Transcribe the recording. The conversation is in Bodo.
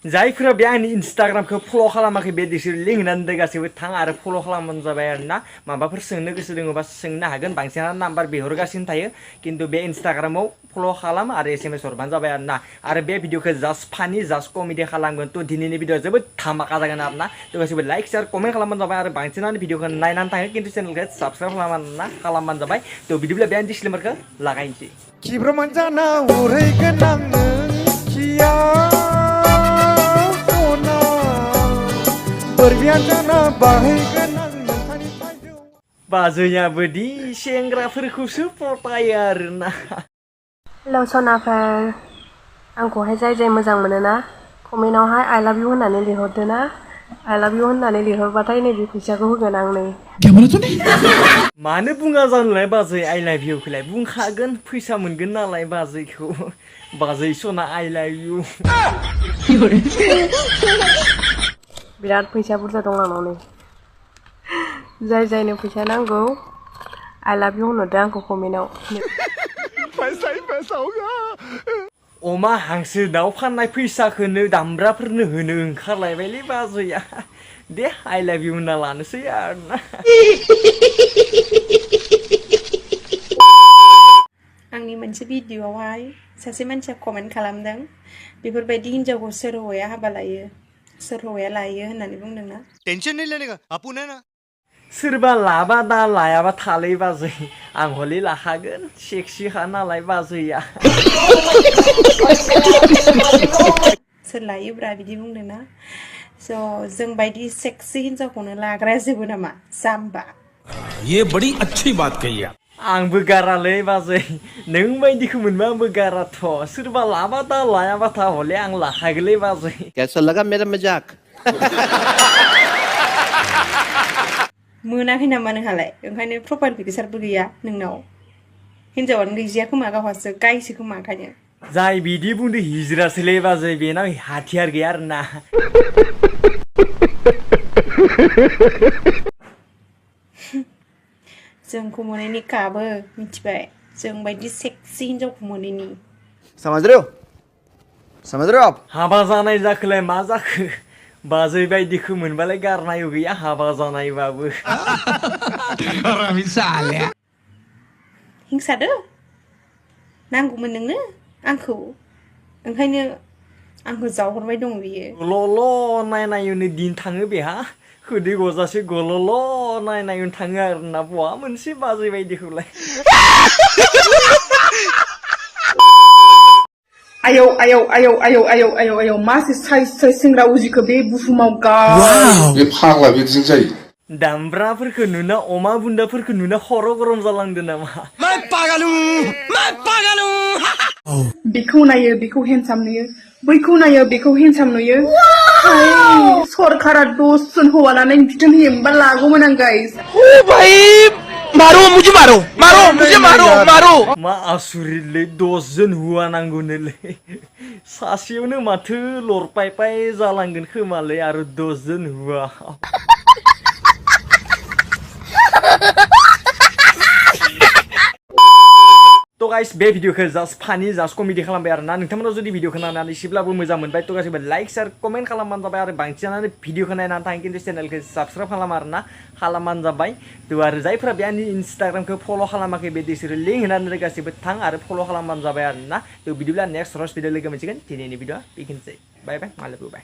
जायफोरा बे आंनि इन्स्टाग्रामखौ फल' खालामाखै बे बिसोर लिंक होनानै गासैबो थां आरो फल' खालामबानो जाबाय आरोना माबाफोर सोंनो गोसो दङबा सोंनो हागोन बांसिनानो नाम्बार बिहरगासिनो थायो खिन्थु बे इन्स्टाग्रामाव फल' खालाम आरो SMS हरबानो जाबाय आरोना आरो बे भिडिअखौ जास्ट फानि जास्ट कमेडि खालामगोन थ' दिनैनि भिडिअआ जोबोद धामाका जागोन आरोना थ' गासैबो लाइक शेयार कमेन्ट खालामबानो जाबाय आरो बांसिनानो भिडिअखौ नायनानै थाङो खिन्थु चेनेलखौ साबस्क्राइब खालामबानो जाबाय थ' बिदिब्ला बे आं डिसक्लेमारखौ लागायनोसै खिब्रमान जाना उरैगोन आङो खिया बाजैयाबोदि सेंग्राफोरखौसो पटायो आरोना हेलौ सनाफोर आंखौहाय जाय जाय मोजां मोनोना कमेन्टआवहाय आइ लाभ इउ होननानै लिरहरदो ना आइ लाभ इउ होननानै लिरहरबाथाय नैबे फैसाखौ होगोन आं नै मानो बुङा जानोलाय बाजै आइ लाभ इउखौलाय बुंखागोन फैसा मोनगोन नालाय बाजैखौ बाजै सना आइ लाभ इउ बिराद फैसा बुरजा दं आंनाव नै जाय जायनो फैसा नांगौ आइ लाभ इउ होनहरदो आंखौ कमेन्टआव अमा हांसो दाउ फाननाय फैसाखौनो दामब्राफोरनो होनो ओंखारलायबायलै बाजैया दे आइ लाभ इउ होनना लानोसै आरोना आंनि मोनसे भिडिअआवहाय सासे मानसिया कमेन्ट खालामदों बेफोरबायदि हिनजावखौ सोर हौवाया हाबा लायो सोर हौवाया लायो होननानै बुंदोंना टेंशन नहीं लेने का अपुन है ना सोरबा लाबा दा लायाबा थालै बाजै आं हले लाखागोन सेक्सिखा नालाय बाजैया सोर लायोब्रा बिदि बुंदोंना स' जों बायदि सेक्सि हिनजावखौनो लाग्राया जोबो नामा जाम्बा ये बड़ी अच्छी बात कही है आंबो गारालै बाजै नों बायदिखौ मोनबा आंबो गाराथ' सोरबा लाबा दा लायाबा था हले आं लाखागोनलै बाजै कैसा लगा मेरा मजाक मोनाखै नामा नोंहालाय ओंखायनो प्रफाइल पिकचारबो गैया नोंनाव हिनजावानो गैजाया खोमा गावहासो गायसो खोमा ओंखायनो जाय बिदि बुंदो हिजरासोलै बाजै बेनाव हाथियार गैया आरोना जोंखौ मोनैनि गाबो मिथिबाय जों बायदि सेक्सि हिनजावखौ मोनैनि समझ रहे हो आप हाबा जानाय जाखोलाय मा जाखो बाजै बायदिखौ मोनबालाय गारनाय गैया हाबा जानायबाबो हिंसादो नांगौमोन नोंनो आंखौ ओंखायनो आंखौ जावहरबाय दं बियो गल'ल' नायनायनो दिन थाङो बेहा खोदै गजासे गल'ल' नायनायनो थाङो आरोना बहा मोनसे बाजै बायदिखौलाय आयौ आयौ आयौ आयौ आयौ आयौ आयौ मासे साइज सेंग्रा उजिखौ बे बुहुमाव बे फाग्ला बिदिजों जायो दामब्राफोरखौ नुना अमा बुन्दाफोरखौ नुना खर' गरम जालांदो नामा बेखौ नायो बेखौ हेन्डसाम नुयो बैखौ नायो बेखौ हेन्डसाम नुयो सरकारा 10 जन हौवा लानानै बिथोन होयोमोनबा लागौमोन आं गाइस मा आसुरितलै 10 जन हुवा नांगौनोलै सासेयावनो माथो लरपायपाय जालांगोन खोमालै आरो 10 जन हुवा तो गाइस बे भिडिअखौ जास्ट फानि जास्ट कमेडि खालामबाय आरोना नोंथांमोना जुदि भिडिअखौ नायनानै एसेब्लाबो मोजां मोनबाय तो गासैबो लाइक शेयार कमेन्ट खालामबानो जाबाय आरो बांसिनानो भिडिअखौ नायनानै थाङो खिन्थु चेनेलखौ साबस्क्राइब खालामा आरोना खालामबानो जाबाय तो आरो जायफोरा बे आंनि इन्स्टाग्रामखौ फल' खालामाखै बे बिसोरो लिंक होनानै गासैबो थां आरो फल' खालामबानो जाबाय आरोना तो बिदिब्ला नेक्स्ट रस भिडिअ लोगो मोनसिगोन दिनैनि भिडिअआ बेखिनिसै बाय बाय मालाबा बाय